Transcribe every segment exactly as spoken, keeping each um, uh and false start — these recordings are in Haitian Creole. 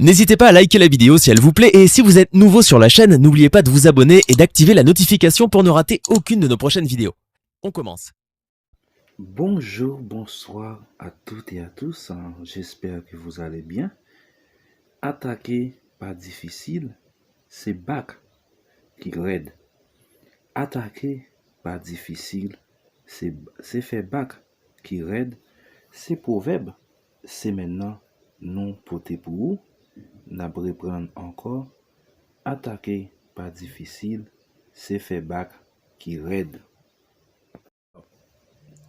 N'hésitez pas à liker la vidéo si elle vous plaît et si vous êtes nouveau sur la chaîne, n'oubliez pas de vous abonner et d'activer la notification pour ne rater aucune de nos prochaines vidéos. On commence. Bonjour, bonsoir à toutes et à tous. J'espère que vous allez bien. Atake pa difisil, se bak ki rèd. Atake pa difisil, se, se fè bak ki rèd. Se pwovèb semèn nan nou pote pou ou. N ap reprann ankò. Atake pa difisil, se fè bak ki rèd.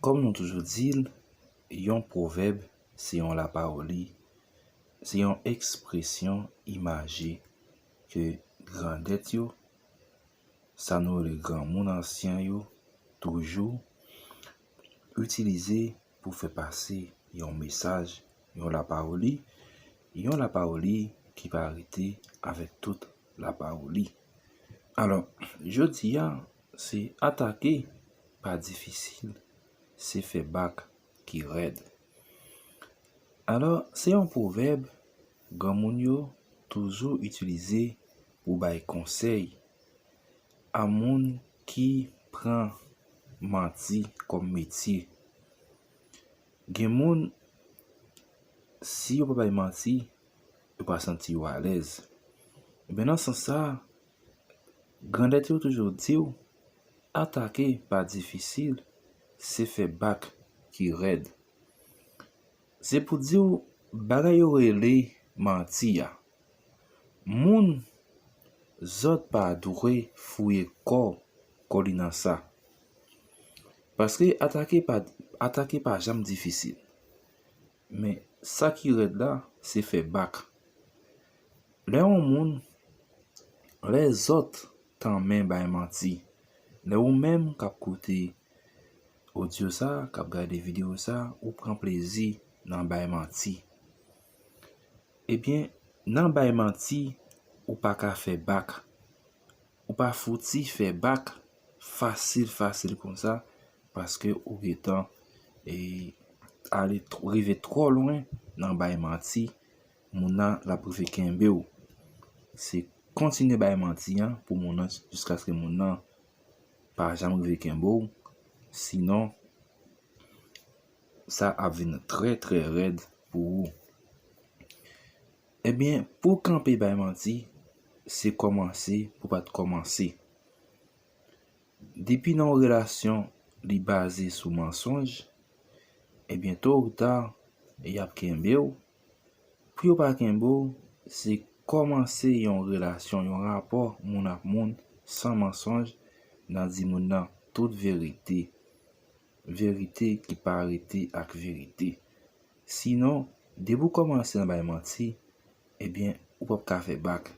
Kòm nou toujou di l, yon pwovèb se yon lapawoli, se yon ekspresyon imaje ke grandèt yo, sa nou rele granmoun ansyen yo, toujou itilize pou fè pase yon mesaj, yon lapawoli, yon lapawoli ki pa rete avèk tout lapawoli. Alò, jodi a, se atake pa difisil, se fè bak ki rèd. Alò, se yon pwovèb granmoun yo toujou itilize pou bay konsèy a moun ki pran manti kòm metye. Gen moun, si yo pa bay manti, yo pa santi yo alèz. Ebyen, nan sans sa, grandèt yo toujou di w, atake pa difisil, se fè bak ki rèd. Se pou di w, bagay yo rele manti a. Moun, zòt pa dwe fouye kò, kò li nan sa. Paske atake pa, atake pa janm difisil. Men sa ki rèd la, se fè bak. Lè yon moun, lè zòt tanmen bay manti, lè ou menm k ap koute odyo sa, k ap gade videyo sa, ou pran plezi nan bay manti. Ebyen, nan bay manti, ou pa ka fè bak. Ou pa fouti fè bak fasil, fasil konsa, paske ou gentan, e, ale tw-, rive twò lwen nan bay manti, moun nan l ap rive kenbe w. Se kontinye bay manti an pou moun nan, jiskaske moun nan pa janm rive kenbe w, sinon sa ap vin trè, trè rèd pou ou. Ebyen, pou kanpe bay manti, se kòmanse pou pa t kòmanse. Depi nan yon relasyon li baze sou mansonj, ebyen, to ou ta, y ap kenbe w. Pou yo pa kenbe w, se kòmanse yon relasyon, yon rapò moun ak moun, san mansonj, nan di moun nan tout verite. Verite ki pa rete ak verite. Sinon, depi w kòmanse nan bay manti, ebyen, ou p ap ka fè bak.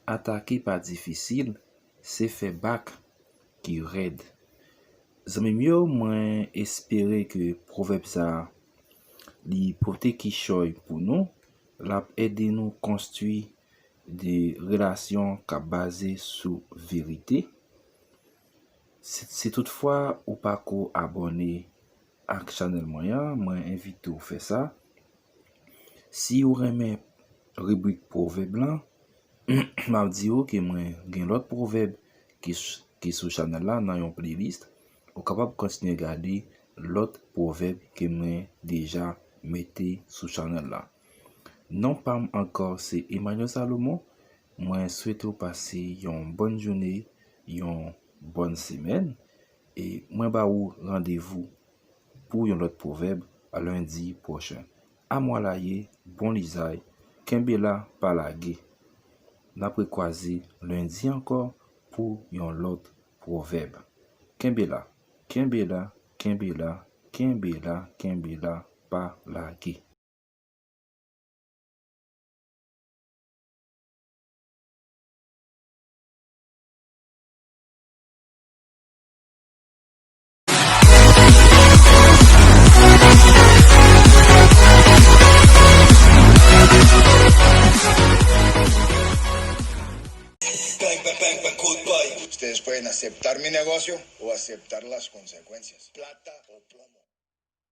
Atake pa difisil, se fè bak ki rèd. Zanmi m yo, mwen espere ke pwovèb sa a, li pote kichòy pou nou, l ap ede nou konstwi de relasyon k ap baze sou verite. Si, si toutfwa ou pako abòne ak chanèl mwen an, mwen envite w fè sa. Si w renmen ribrik pwovèb lan, m ap di w ke mwen gen lòt pwovèb ki, s-, ki sou chanèl la nan yon playlist. Ou kapab kontinye gade lòt pwovèb ke mwen deja mete sou chanèl la. Non pa m ankò se Emmanuel Salomon. Mwen swete w pase yon bòn jounen, yon bòn semèn, e mwen ba ou randevou pou yon lòt pwovèb lendi pwochen. Amwalaye, bon lizay, kenbe la, pa lage. N ap rekwaze lendi ankò pou yon lòt pwovèb. Kenbe la, kenbe la, kenbe la, kenbe la, kenbe la, pa lage. Bang, bang, bang, bang, kout pay. ¿Ustedes pueden aceptar mi negocio o aceptar las consecuencias? Plata o plomo.